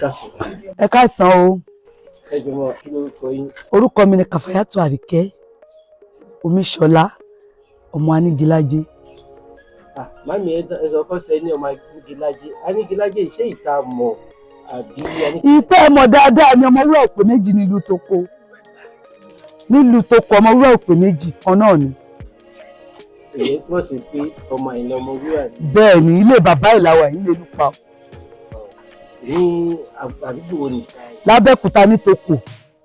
Káàsán. Ẹ káàsán o. Ẹ jọ̀ọ́ ma, kí lórúkọ yín? Orúkọ mi ni Kàfáyàtù Àríkẹ́ Omiṣọlá, ọmọ Anígilájé. Ah, mummy, ẹ sọ kọ́ sẹ́ ní ọmọ Anígilájé. Anígilájé, ṣé ìta mọ̀ àbí Anígilájé? Ìtẹ́ ẹ mọ̀ dáadáa ni. Ọmọwúrà òpè méjì nílùú Tókó. Nílùú Tókó, Ọmọwúrà òpè méjì kan náà ni. Èyí túmọ̀ sí pé ọmọ Àyìnlá Ọmọwúrà ni. Bẹ́ẹ̀ ni, ilé bàbá ìlàwà yìí lè lùpa. Ní àdúgbò wo ni? Lábẹ́òkúta ní Tókò,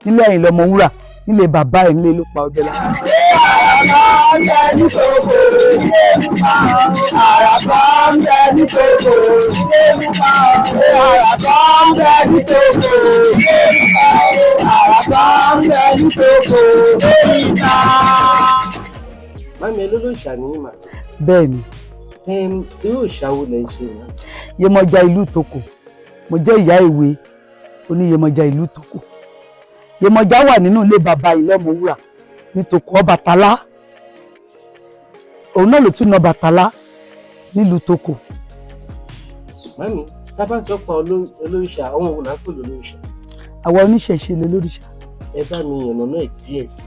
nílé Àyìnlá Ọmọwúrà, nílé bàbá ẹ̀, nílé lùpa ọbẹ̀ la. Àràbà ń bẹ ní Tókò ilé Lupa. Àràbà ń bẹ ní Tókò ilé Lupa. Àràbà ń bẹ ní Tókò ilé Lupa. Àràbà ń bẹ ní Tókò ìta. Mummy, ẹ lólóòṣà ní mà. Bẹ́ẹ̀ ni. Irú òòṣà wo lẹ ń ṣe mà? Yemọja ìlú Tókò. Mo jẹ́ ìyá ìwé oníyemọja ìlú Tókò. Yemọja wà nínú ilé bàbá Àyìnlá Ọmọwúrà ní Tókò. Ọbàtálá, òun náà ló tún na Bàtálá nílùú Tókò. Mummy, tá a bá sọ pa olóríṣà, àwọn wo là ń pè lólóríṣà? Àwa oníṣẹ̀ṣe lolóríṣà. Ẹ bá mi yànnà náà díẹ̀ sí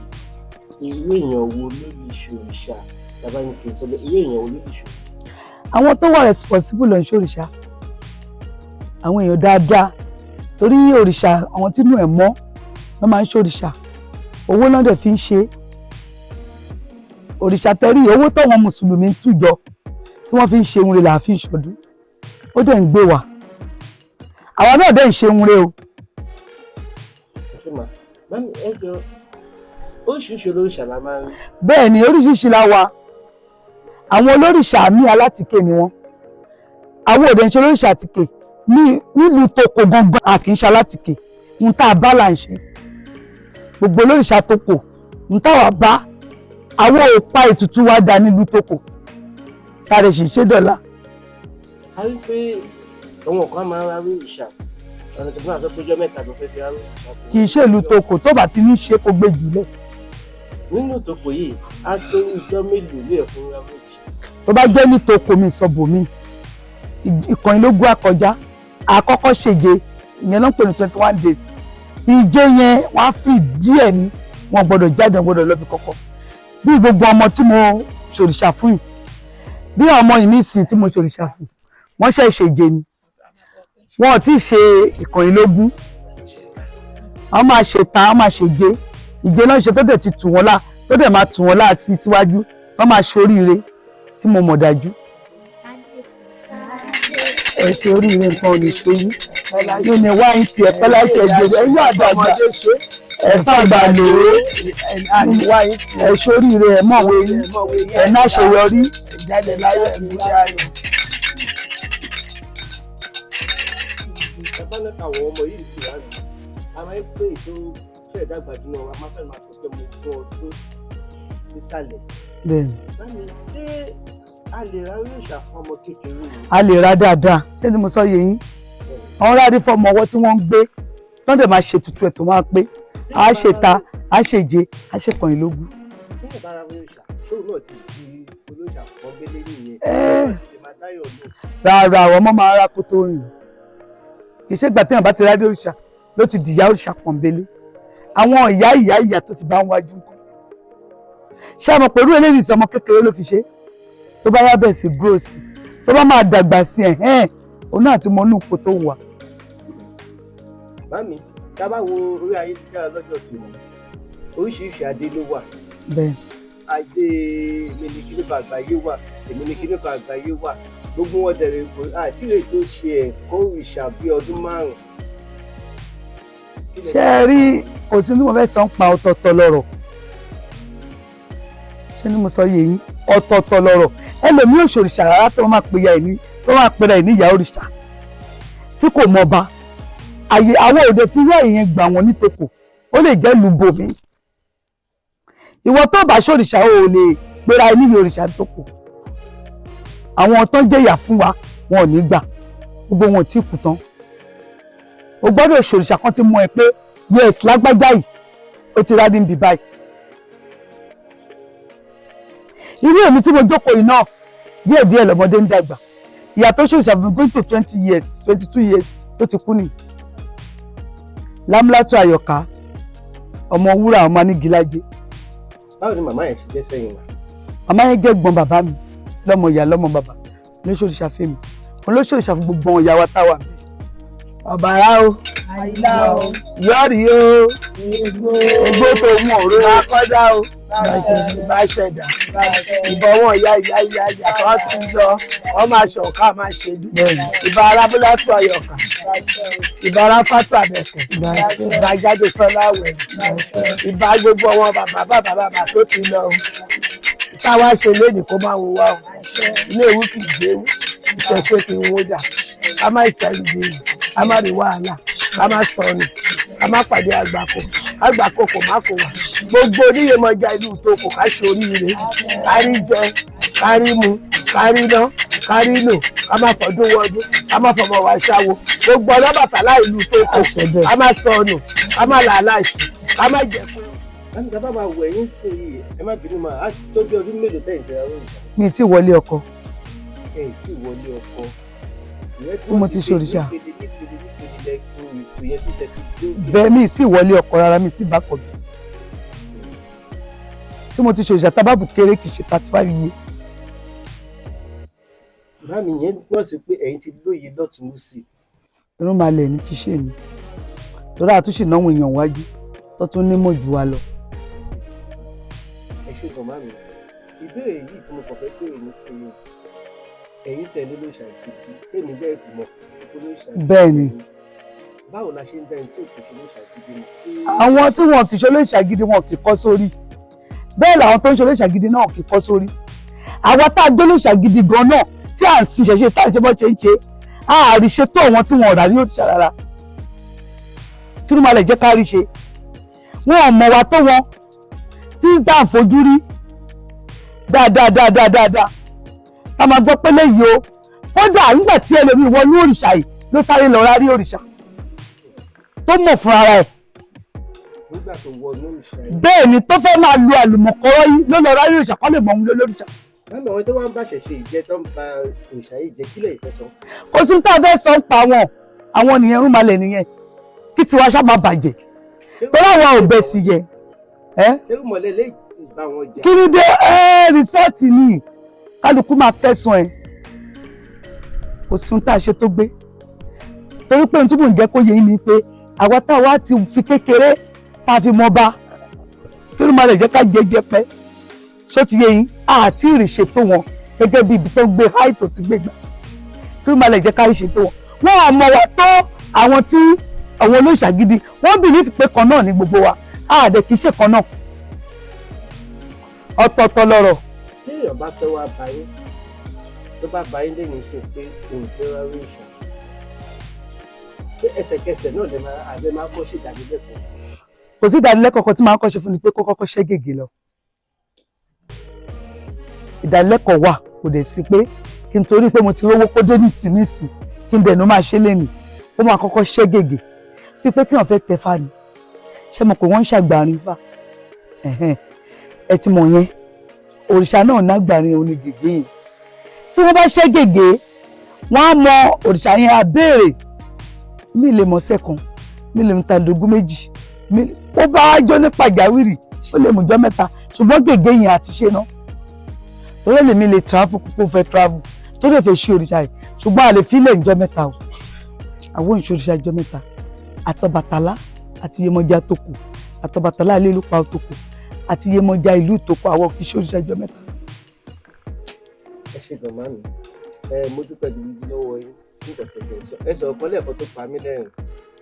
i. Irú èèyàn wo ló lè ṣòrìṣà? Tá a bá ní kí n sọ bẹ́ẹ̀, irú èèyàn wo ló lè ṣòrìṣà? Àwọn tó wà responsible ló ń ṣòrìṣà, àwọn èèyàn dáadáa, torí òrìṣà, àwọn tínú ẹ̀ mọ́ ló máa ń ṣòrìṣà. Owó náà dẹ̀ fi ń ṣe òrìṣà tẹ́rí. Owó táwọn mùsùlùmí ń tùjọ tí wọ́n fi ń ṣe ohun rẹ̀ là á fi ń ṣọdún. Ó dẹ̀ ń gbé wa, àwa náà dẹ̀ ń ṣe ohun rẹ̀ o. Ẹ ṣé mà. Mummy, ẹ jọ, oríṣiríṣi olóríṣà la máa ń rí. Bẹ́ẹ̀ ni, oríṣiríṣi la wà. Àwọn olórìṣà míì, alátìkè ni wọ́n. Àwọn òde ń ṣe olórìṣà àtìkè ní nílùú Tókò gangan. A kì í ṣe alátìkè. Ń tá a bá là ń ṣe. Gbogbo olórìṣà Tókò ń táwa bá, àwọn ò pa ètùtù wa dà nílùú Tókò, tá a lè sì ṣe dọ̀la. A rí pé àwọn kan máa ń rárí òrìṣà, ọ̀nà tó máa sọ pé ọjọ́ 3 ló fẹ́ fi rárí òrìṣà. Kì í ṣe ìlú Tókò. Tó bá ti ní ṣe, kó gbé jùlẹ̀. Nínú Tókò yìí, á tó ìjọ mélòó lè fún rárí òrìṣà? Tó bá jẹ́ ní Tókò, mi sọ bòmí, ìkànnì lógún àkọjá àkọ́kọ́ ṣèje, ìyẹn ló ń pè ní 21 days. Ìje yẹn, wọ́n á fi díẹ̀ ní wọn gbọ́dọ̀ jáde, wọn gbọ́dọ̀ lọ́bi kọ́kọ́. Bí gbogbo ọmọ tí mo ṣòrìṣà fún yìí, bí ọmọ yìí nísìnyí tí mo ṣòrìṣà fún, wọ́n ṣe ṣèje ni, wọn ò tí ì ṣe ìkànnì lógún. Wọ́n máa ṣe ta, wọ́n máa ṣèje. Ìje náà ṣe tó dẹ̀ ti tù wọ́n lá, tó dẹ̀ máa tù wọ́n lá sí síwájú, wọ́n máa ṣoríire tí mo mọ̀ dájú. Ẹ ṣe oríire, nǹkan ò ní ṣe yín nínú wá ń tiẹ̀ pẹ́ láṣẹ jèrè ẹ̀yìn àdàgbà ẹ fàgbà lò ó. Ẹ ṣoríire, ẹ mọ̀wé yín, ẹ náṣeyọrí. Jáde láyọ̀, ẹ̀mí ayọ̀. Bàbá náà, káwọn ọmọ yìí sì wá rí, a máa ń pè tó fẹ́ẹ̀ dàgbà jù náà, a máa fẹ́ máa sọ pé mo fún ọdún sísàlẹ̀. Bẹ́ẹ̀ni. Báyìí, ṣé a lè ra òrìṣà fún ọmọ kékeré yìí? A lè ra dáadáa. Ṣé ni mo sọ yé yín? Àwọn rárí fọmọ ọwọ́ tí wọ́n ń gbé tó ń dẹ̀ máa ṣètùtù ẹ̀ tó máa pé, a ṣèta, a ṣèje, a ṣèkànnìlógún. Bí ìbá ra òrìṣà, ṣóun náà ti di olóòṣà pọ́nbélé nìyẹn? Ti máa dáyọ̀ lò? Rárá, àwọn ọmọ máa rá kó tó rìn. Kì í ṣe ìgbà téèyàn bá ti rárí òrìṣà ló ti dìyà òrìṣà pọ̀nbélé. Àwọn ìyá ìyá ìyá tó ti bá ń wájú nǹkan, ṣé àmọ̀ pẹ̀lú eléyìí sí, ọmọ kékeré ló fi ṣe. Tó bá yá, bẹ̀ sí grow sí, tó bá máa dàgbà sí, ẹ̀hẹ́n, òun náà ti mọ inú ipò tó wà. Mummy, tá a bá wo orí ayélujára lọ́jọ́ tòní, oríṣiríṣi adé ló wà. Bẹ́ẹ̀. Adé èmi ní kíní kan àgbáyé wà, èmi ní kíní kan àgbáyé wà. Gbogbo wọn dẹ̀rẹ̀ kò àti lè tó ṣe ẹ̀kọ́ òrìṣà bí ọdún 5. Ṣé ẹ rí, kò sí ní mo fẹ́ sọ ń pa. Ọ̀tọ̀ọ̀tọ̀ lọ̀rọ̀. Ṣé ni mo sọ yé yín? Ọ̀tọ̀ọ̀tọ̀ lọ̀rọ̀. Ẹlòmíì ò ṣòrìṣà rárá, tó máa pè ya ẹ̀ ní, tó máa pera ẹ̀ ní ìyá òrìṣà tí kò mọba àyè. Àwọn òde fi irú ẹ̀yẹn gbà wọ́n ní Tòkò. Ó lè jẹ́ lùbòmí. Ìwọ tó bá ṣòrìṣà, ò lè pera ẹ̀ ní ìyá òrìṣà ní Tòkò. Àwọn tó ń jẹ̀yà fún wa, wọn ò ní gbà. Gbogbo wọn ò tí kú tán. O gbọ́dọ̀ ṣòrìṣà kan tí mú ẹ pé yes, lágbájá yìí, ó ti rádìí níbi báyìí. Irú èmi tí mo jókòó yìí náà, díẹ̀díẹ̀ lọ́mọdé ń dàgbà. Ìyá tó ṣòrìṣà fún mi, going to 20 years, 22 years tó ti kú nìyí. Lámúlátù Àyọ̀ká, ọmọ wúrà, ọmọ anígilájé. Báwo ni màmá yẹn ṣe jẹ́ sẹ́yìn mà? Màmá yẹn jẹ́ gbọ́n bàbá mi, lọ́mọ ìyá lọ́mọ bàbá. Olóṣòrìṣà fèmí, olóṣòrìṣà fún gbogbo àwọn ìyá wa táwa mi. Ọ̀bàrà o, Àyílá o, yọ̀ọ̀rì o, egbò, egbò tó mú òró akọ́dá o, bá ṣẹ̀dá, ìbọ̀wọ̀n ìyá ìyá ìyá ìyá tó ti lọ, wọ́n máa ṣọ̀ká máa ṣe bí. Ìbà arábúlátù Ayọ̀ká, ìbà aráfátù Àbẹ̀kẹ̀, ìbà jáde sọlá wẹ̀, ìbà gbogbo àwọn bàbá bàbá bàbá tó ti lọ. Táwa ṣe lénìí kó máa wo wá o, ilé ìwú kì í jẹ́wú, ìṣẹ̀ṣe kì í wó dà, ká má ìṣẹ́yìn dèrò, ká má rí wàhálà, ká má sọnù, ká má pàdé àgbàkò, àgbàkò kò má kò wá. Gbogbo oníyèmọjà ìlú Ìtòkò, ká ṣe oríire, ká rí jẹ, ká rí mu, ká rí ná, ká rí lò, ká má fọdún wọdún, ká má fọmọ wá ṣáwo. Gbogbo Ọlọ́bàtálá ìlú Ìtòkò, ká má sọnù, ká má làálàṣì, ká má jẹ kú. Bámi ká bá máa wẹ̀ yín sí i, ẹ má bínú mà á, tó bí ọdún mélòó tẹ̀yìn tẹ̀ra òrìṣà? Mi ti wọlé ọkọ. Ẹ ì tí wọlé ọkọ. Ìyẹn Tí mo ti túmọ̀ sí pé ṣòrìṣà. nípele nípele nípele lẹ́kùn ìpè yẹn tó tẹ̀ fi dé òkè. Bẹ́ẹ̀, mi ti wọlé ọkọ rárá, mi ti bá kọ bí tí mo ti ṣòrìṣà tábàbù kéré, kì í ṣe 35 years. Bámi, yẹn gbọ́ sí pé ẹ̀yin ti lóye lọ́tún lósì. Irun máa lẹ̀ ní kí ṣe mi torí àtúnṣe náà èèyàn wájú tó tún nímọ̀ jù wá lọ. Ẹ ṣe gan mami. Ìbéèrè yìí tí mo kàn fẹ́ béèrè ní sí i, ẹ̀yin sẹ́ ló lóòṣà gidi, tèmi bẹ́ẹ̀ mọ̀ olóòṣà gidi. Bẹ́ẹ̀ ni. Báwo la ṣe ń dá ẹni tí ò kì í ṣe olóòṣà gidi mọ̀? Àwọn tí wọn kì í ṣe olóòṣà gidi, wọn kì í kọ́ sórí. Bẹ́ẹ̀ làwọn tó ń ṣe olóòṣà gidi náà kì í kọ́ sórí. Àwa tá a gbé olóòṣà gidi gan náà tí à ń sin ìṣẹ̀ṣe, tá à ń ṣe bọ́ ṣe ń ṣe, àárí ṣe tó àwọn tí wọn ò rà ní òrìṣà rárá. Kí ló máa lè jẹ́ kárí ṣe? Wọn ò mọ̀ wá tó wọn tí tá à ń fojú rí dáadáa dáadáa dáadáa, tá a máa gbọ́ pé léyìí o. Kódà nígbà tí ẹlòmíì wọnú òrìṣà yìí ló sáré lọ rárí òrìṣà tó mọ̀ fúnra rẹ̀. Nígbà tó wọ inú òrìṣà yìí? Bẹ́ẹ̀ ni, tó fẹ́ máa lu àlùmọ̀kọ́rọ́ yìí ló lọ rárí òrìṣà kọ́ lè mọ̀ òun lólóríṣà. Bámi, àwọn tó wá ń bàṣẹ̀ ṣe ìjẹ, tó ń ba òrìṣà yìí jẹ, kílẹ̀ ìfẹ́ sọ? Kò sí ní tá a fẹ́ sọ ń pa àwọn àwọn nìyẹn, ń malẹ̀ nìyẹn, kí tiwa ṣá máa bàjẹ́ torí àwa ò bẹ̀ sí yẹ ẹ́. Ṣé ìmọ̀lẹ́ lè bá wọn jà? Kí ni dé ẹ́? Rìsọ́ọ̀tì ni kálukú máa fẹ̀sùn ẹ̀. Kò sí ohun tá a ṣe tó gbé, torí pé ohun tí mò ń jẹ́ kó yé yín ni pé àwa táwa ti fi kékeré tá a fi mọ ba, kí ló máa lè jẹ́ ká jẹ́jẹ́ pẹ́? Ṣó ti yé yín? Àti ìrìṣe tó wọn gẹ́gẹ́ bí ibi tó gbé háì tó ti gbé gbà, kí ló máa lè jẹ́ ká ṣe tó wọn? Wọn ò mọ̀ wá tó àwọn tí àwọn olóòṣà gidi. Wọ́n bìlífì pé kan náà ní gbogbo wa, àdẹ kì í ṣe kan náà, ọ̀tọ̀ọ̀tọ̀ lọ̀rọ̀. Tí èèyàn bá fẹ́ wá bá yín, tó bá bá yín lẹ́yìn sí pé òun fẹ́ wá rí òrìṣà, pé ẹsẹ̀kẹsẹ̀ náà lè máa àbẹ máa kọ́ ṣe ìdánilẹ́kọ̀ọ́ fún un? Kò sí ìdánilẹ́kọ̀ọ́ kan tí màá kọ́ ṣe fún ni pé kó kọ́kọ́ ṣẹ́ gègé lọ. Ìdánilẹ́kọ̀ọ́ wà, kò dẹ̀ sí pé kí n torí pé mo ti rówó kó dé nísìn nísìn kí n dẹ̀nu máa ṣe lénìí. Ó máa kọ́kọ́ ṣẹ́ gègé, bí pé kí wọ́n fẹ́ tẹ̀fà ni. Ṣé mo pé wọ́n ń ṣàgbàrin fà? Ẹ̀hẹ́n. Ẹ ti mọ̀ yẹn, òrìṣà náà nágbàrin òun ni gègé yẹn. Tí wọ́n bá ṣẹ́ gègé, wọ́n á mọ òrìṣà yẹn, á béèrè. Mi lè mọ̀ sẹ́kan, mi lè mú tàdógún méjì, ó bá jọ ní pàjáwìrì, ó lè mú jọ mẹ́ta, ṣùgbọ́n gègé yẹn àti ṣe náà, torí èmi lè travel púpọ̀, fẹ́ travel tó lè fẹ́ ṣe òrìṣà yìí, ṣùgbọ́n a lè fi ilé ìjọ mẹ́ta o. Àwọn ìṣe òrìṣà ìjọ mẹ́ta, àtọbàtálá àti Yemọja tó kù, àtọbàtálá ilé ìlú pa tó kù àti Yemọja ìlú tó kù, àwọn kì í ṣe òrìṣà ìjọ mẹ́ta. Ẹ ṣe gan mami. Ẹ mo dúpẹ́ gidigidi lọ́wọ́ yín nígbà tó tẹ̀ sọ. Ẹ sọ̀rọ̀ kan lẹ́ẹ̀kan tó pa mí lẹ́rìn.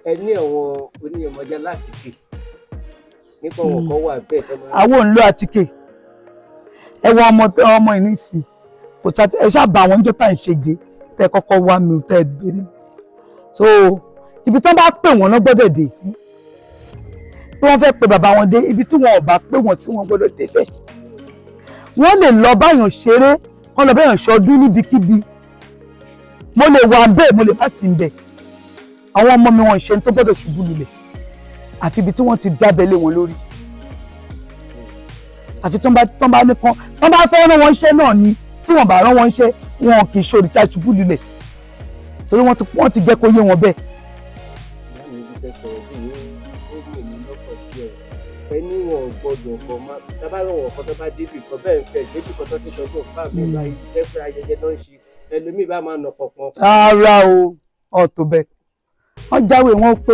Ẹ ní àwọn oníyẹmọjá láti kè nípa àwọn kan wà bẹ́ẹ̀ tó máa. Àwọn òǹlò àtìkè, ẹ wọ ọmọ ọmọ ìnísìn kò sá. Ẹ ṣáà bá àwọn oúnjẹ tá à ń ṣègbè tẹ kọ́kọ́ wá mi tẹ béèrè mi. So ibi tí wọ́n bá pè wọ́n náà gbọ́dọ̀ dé sí. Tí wọ́n fẹ́ pe bàbá wọn dé ibi tí wọn ò bá pè wọ́n sí, wọ́n gbọ́dọ̀ dé bẹ́ẹ̀. Wọ́n lè lọ báyàn ṣeré, wọ́n lọ báyàn ṣọdún níbikíbi. Mo lè wà bẹ́ẹ̀, mo lè má sí bẹ́ẹ̀. Àwọn ọmọ mi, wọn ṣe tó gbọ́dọ̀ ṣubú lulẹ̀, àfi ibi tí wọ́n ti dábẹ́ lé wọn lórí, àfi tó ń bá nìkan tó ń bá fẹ́ rán wọn ṣẹ́ náà ni. Tí wọ́n bá rán wọn ṣẹ́, wọn kì í ṣe òrìṣà ṣubú lulẹ̀, torí wọ́n ti jẹ́ kó yé wọn bẹ́ẹ̀. Ìyá mi, ibi tẹ́ sọ̀rọ̀ bí yóò Gbọ́dọ̀ kọ máa tábà lọ́wọ́ kan tó bá débì kan bẹ́ẹ̀ ń fẹ́ débì kan tó ti ṣọdún fáàmì báyìí lẹ́fẹ̀ẹ́ ayẹyẹ náà ń ṣe, ẹlòmíì bá máa nà pọ̀pọ̀. Rárá o, ọ̀tọ̀ bẹ́ẹ̀, wọ́n jáwé wọn pé.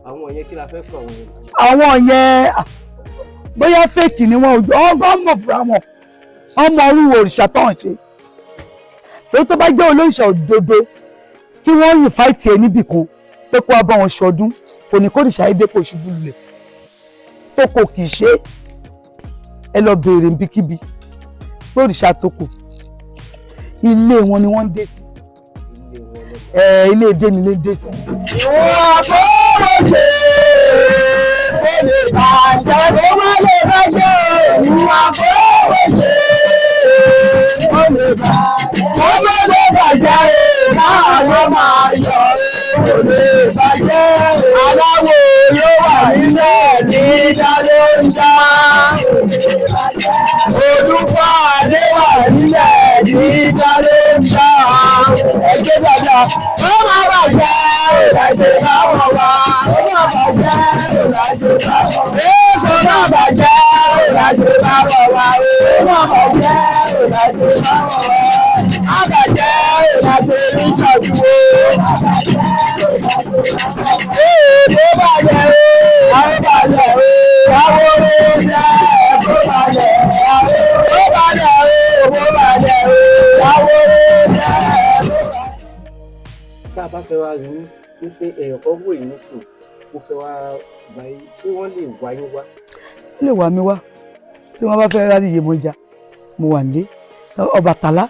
Àwọn yẹn, kí la fẹ́ fún àwọn yẹn? Àwọn yẹn, bóyá fake ni wọn, ò ọmọ fúnra wọn, ọmọ orú òrìṣà tó ń ṣe. Torí tó bá jẹ́ olóòṣà òdodo, kí wọ́n yìn fáìtì ẹ níbì kan pé kó wá bá wọn ṣọdún, kò ní kó òrìṣà yìí dé kó ṣubú lulẹ̀ tó kò kì í ṣe é. Ẹ lọ béèrè níbikíbi pé òrìṣà tó kù, ilé wọn ni wọ́n ń dé sí. Ilé wọn lọ. Ẹ ilé dé ni ilé ń dé sí. Ìwà fowó ṣe ó lè bàjẹ́, kó má lè bàjẹ́. Ìwà fowó ṣe ó lè bàjẹ́, kó má lè bàjẹ́. Náà ló máa yọ, ó lè bàjẹ́. Aláwo ló wà nílẹ̀ ní dá ló ń dá. Olúfà adé wà nílẹ̀ ní dá ló ń dá. Ẹgbẹ́ dàda, ó má bàjẹ́, òlàjẹ́ báwọn wá. Ó má bàjẹ́, òlàjẹ́ báwọn wá. Ó má bàjẹ́, òlàjẹ́ báwọn wá. Ó má bàjẹ́, òlàjẹ́ báwọn wá. Á bàjẹ́, òlàjẹ́ ní ṣàdúró. Ó bàjẹ́, ó bàjẹ́, àwọn oúnjẹ ó bàjẹ́, ó bàjẹ́, ó bàjẹ́, àwọn oúnjẹ. Tá a bá fẹ́ wá rí wípé èèyàn kan wò yín nísìn, ó fẹ́ wá gbà yín, ṣé wọ́n lè wá yín wá? Ó lè wá mi wá tí wọ́n bá fẹ́ rárí Yemọja. Mo wà nílé Ọbàtálá,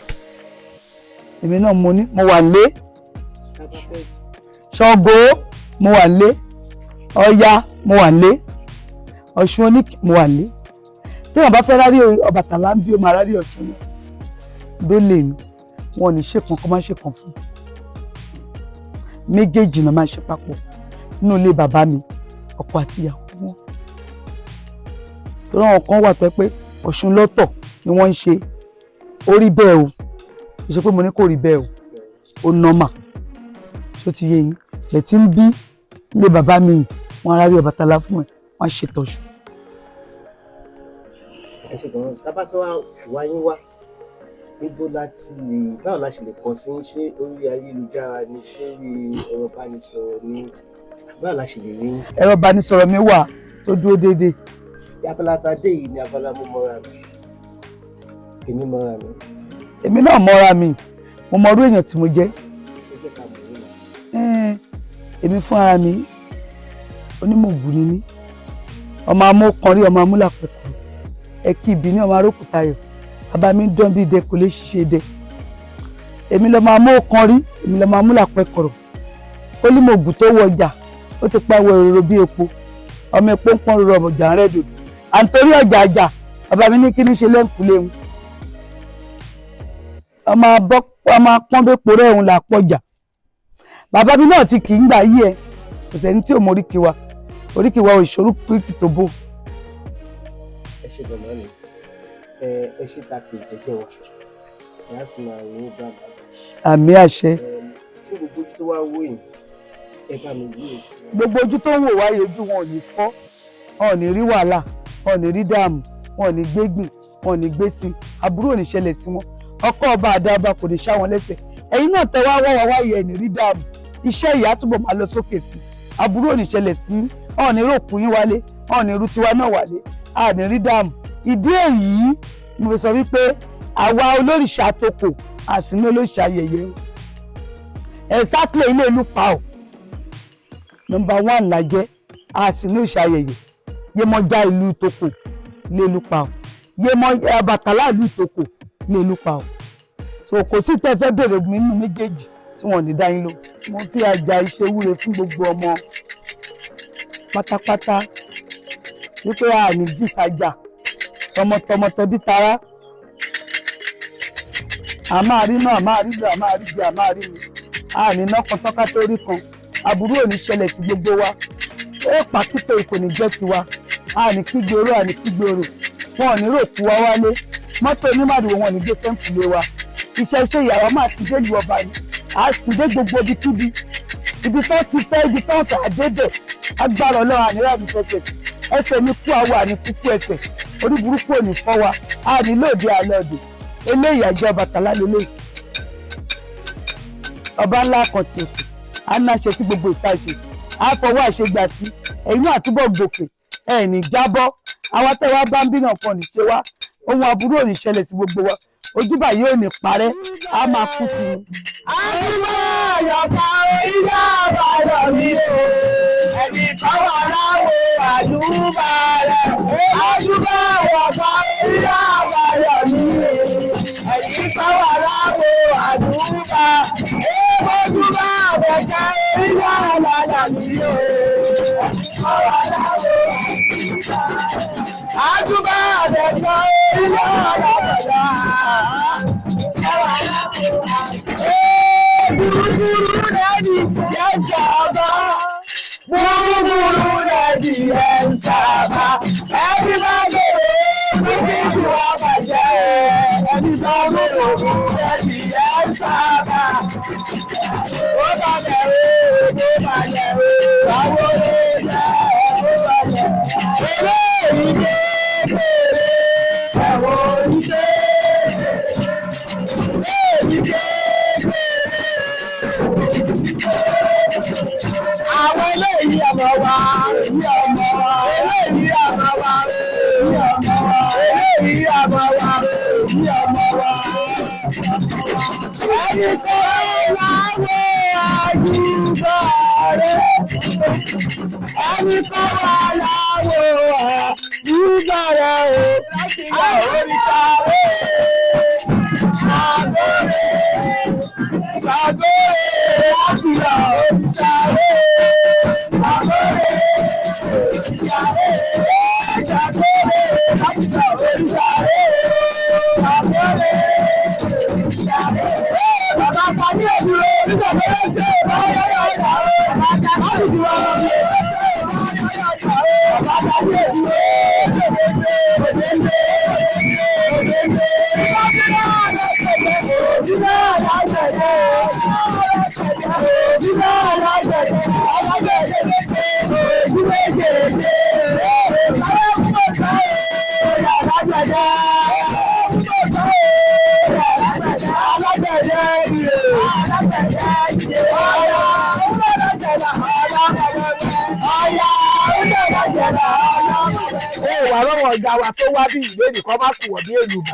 èmi náà mo ní mo wà nílé. Tá a bá fẹ́ Ṣàngó, mo wà nílé. Ọya, mo wà nílé. Ọ̀ṣun oníkì, mo wà nílé. Tí wọ́n bá fẹ́ rárí Ọbàtálá ń bí, ó máa rárí Ọ̀ṣun náà dólè ni. Wọn ò ní ṣèkan kó má ṣèkan fún méjèèjì náà, máa ṣe papọ̀ nínú ilé bàbá mi, ọkọ àti ìyàwó wọn. Torí àwọn kan wà tó pé Ọ̀ṣun lọ́tọ̀ ni wọ́n ń ṣe. Ó rí bẹ́ẹ̀ o, kì í ṣe pé mo ní kò rí bẹ́ẹ̀ o, ó normal. Ṣó ti yé yín? Lẹ́tí ń bí ilé bàbá mi, wọn ará rí Ọbàtálá fún ẹ, wọn á ṣètọ́jú. Ẹ ṣe gan-an. Tá a bá fẹ́ wá wá yín wá, níbo la ti lè, báwo la ṣe lè kàn sí yín? Ṣé orí ayélujára ni? Ṣé orí ẹ̀rọ ìbánisọ̀rọ̀ ni? Báwo la ṣe lè rí yín? Ẹ̀rọ ìbánisọ̀rọ̀ mi wà tó dúró déédéé. Abala tá a dé yìí ni abala mo mọ́ra mi, èmi mọ́ra mi. Èmi náà mọ́ra mi, mo mọ irú èèyàn tí mo jẹ́. Ẹ jẹ́ ká mọ̀ yín náà. Èmi fúnra mi, onímọ̀ògùn ni mí, ọmọ amókanrí, ọmọ amúlàpẹ̀kọ̀ ẹ̀kí ìbí ní ọmọ arókùtayọ̀. Bàbá mi ń dán bí idẹ, kò lè ṣiṣẹ́ dẹ. Èmi lọ́mọ amókanrí, èmi lọ́mọ amúlàpẹ̀kọ̀rọ̀. Onímọ̀ògùn tó wọjà, ó ti pa ẹwọ èrò bí epo, ọmọ epo ń pọ́n rọrọ ọjà rẹ̀ dòdò à ń torí ọjà àjà. Bàbá mi ní kí ní ṣe lẹ́ǹkùlé wọn, ọmọ abọ́, ọmọ apọ́nbépo rẹ̀ òun là pọ̀jà. Bàbá mi náà ti kì í gbà yí ẹ, kò sẹ́ni tí ò mọ oríkì wa, oríkì wa ò ṣòro kìkì tó bò. Ẹ ṣe gan-an ni. Ẹ ṣe ta pé jẹjẹ wa, ẹ á sì máa rí yín bá bàbá. Àmì àṣẹ. Ẹ tí gbogbo ojú tó wá wò yín, ẹ bá mi wí o. Gbogbo ojú tó ń wò wáyé, ojú wọn ò ní fọ́, wọn ò ní rí wàhálà, wọn ò ní rí dààmú, wọn ò ní gbégbìn, wọn ò ní gbésìn, aburú ò ní ṣẹlẹ̀ sí wọn. Ọkọ ọba àdá ọba kò ní ṣá wọn lẹ́sẹ̀. Ẹ̀yin náà tẹ wá wá wá wáyé, ẹ̀ ní rí dààmú. Iṣẹ́ ìyá túbọ̀ máa lọ sókè sí, aburú ò ní ṣẹlẹ̀ sí, wọn ò ní ròkú yín wálé, wọn ò ní rú tiwa náà wálé, a ní rí dààmú. Ìdí èyí mo fi sọ wípé àwa olórìṣà toko àsìní olóríṣà yẹyẹ o. Exactly, ilé ìlú pa ọ́ number one la jẹ́, a sì ní òòṣà ayẹyẹ. Yemọja ìlú Ìtòkò, ilé ìlú pa ọ́. Yemọ Ọbàtálá ìlú Ìtòkò, ilé ìlú pa ọ́. So kò sí tẹ́ fẹ́ bèrè mi nínú méjèèjì tí wọ́n ní dá yín lò. Mo fi àjà ìṣewúre fún gbogbo ọmọ pátápátá wípé a ní jìsàjà tọmọtọmọ, tẹbí tará. A máa rí náà, a máa rí lò, a máa rí jẹ, a máa rí mu. A ní ná kan tọ́ka tó rí kan. Aburú ò ní ṣẹlẹ̀ sí gbogbo wa. Ó pàkító kò ní jẹ́ tiwa. A ní kígbe oró, a ní kígbe orò. Wọn ò ní ròkú wa wálé. Mọ́tò onímàdìwò wọn ò ní gbé sẹ́ńkùlé wa. Iṣẹ́ iṣẹ́ ìyàwó máa ti dé ìlú ọba ni, a sì dé gbogbo ibikíbi, ibi tó ti fẹ́, ibi tó ń fẹ́ àdébẹ̀. Agbára Ọlọ́run, àníwá mi fẹsẹ̀. Ẹsẹ̀ ní kú àwọ̀ àní kúkú ẹsẹ̀ orí burúkú ò ní fọ́ wa, a ní lóde àlọ́ọ̀dẹ. Eléyìí àjọ Ọbàtálá lélẹ́yìí, ọba ńlá àkàntì òkè á ná ṣe sí gbogbo ìta ṣe, á fọwọ́ àṣegbà sí ẹ̀yin náà àtúbọ̀ gòkè, ẹ̀ ní jábọ́. Àwa tẹ́ wá bá ń bínú ọ̀kan ní ṣe wá, ohun aburú ò ní ṣẹlẹ̀ sí gbogbo wa, ojúbà yóò ní parẹ́, á máa kú sí i. Àdúgbò àyọ̀ká orílẹ̀ àbáyọ̀ mi o. Ẹnì kan wà láwo àdúgbò rẹ̀. Àdúgbò àyọ̀ká orílẹ̀ àbáyọ̀ mi o. Ẹnì kan wà láwo àdúgbò. Èèmọ̀dúgbò àbẹ̀kẹ́ orílẹ̀ àbáyọ̀ mi o. Ẹnì kan wà láwo àdúgbò. Àdúgbò àbẹ̀kẹ́ orílẹ̀ àbáyọ̀ mi. Búrúburú lẹ́ni yẹn sábà. Búrúburú lẹ́ni yẹn sábà. Ẹni bá gbèrò bíbí tí wọ́n bàjẹ́. Ẹni bá gbèrò lẹ́ni yẹn sábà. Ó bá bẹ̀rẹ̀ ó bá bẹ̀rẹ̀ báwo ló jẹ́ ó bá bẹ̀rẹ̀. Eléyìí dé bèrè ẹ̀wọ̀n oníṣẹ́. Eléyìí dé àwọn eléyìí ọmọ wa, èyí ọmọ wa, eléyìí ọmọ wa, èyí ọmọ wa, eléyìí ọmọ wa, èyí ọmọ wa. Ẹni tó láwọ àjùbọ̀ rẹ̀, ẹni tó wà láwọ àjùbọ̀ rẹ̀ o, àwọn oríta rẹ̀, àgọ́rẹ̀, àgọ́rẹ̀ láti lọ oríta rẹ̀. Ó wà lọ́wọ́ ọ̀gá wa tó wá bí ìlérí kọ́ má kù wọ́n bí èlùbọ́,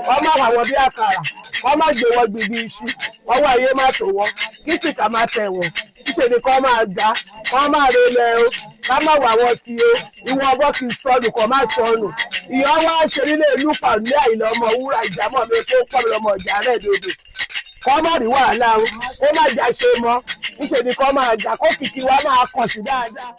kọ́ má wà wọ́n bí àkàrà, kọ́ má gbé wọn gbìgbì iṣu, ọwọ́ ayé má tó wọn, kí sìkà má tẹ̀ wọ́n, níṣe ni kọ́ máa ga, kọ́ máa relẹ̀ o, ká má wà wọ́n ti o, ìwọ̀n ọbọ̀ kì í sọnù kọ́ má sọnù. Ìyá wa ṣe nílé ìlú pàmí àìlọ́ ọmọ wúrà ìjàmọ́ mi kó pọ̀ mi lọ́mọ ìjà rẹ̀ dodo. Kọ́ má rí wàhálà o, kó má jà ṣe mọ́, níṣe ni kọ́ máa jà kó kìkì wa máa kàn sí dáadáa.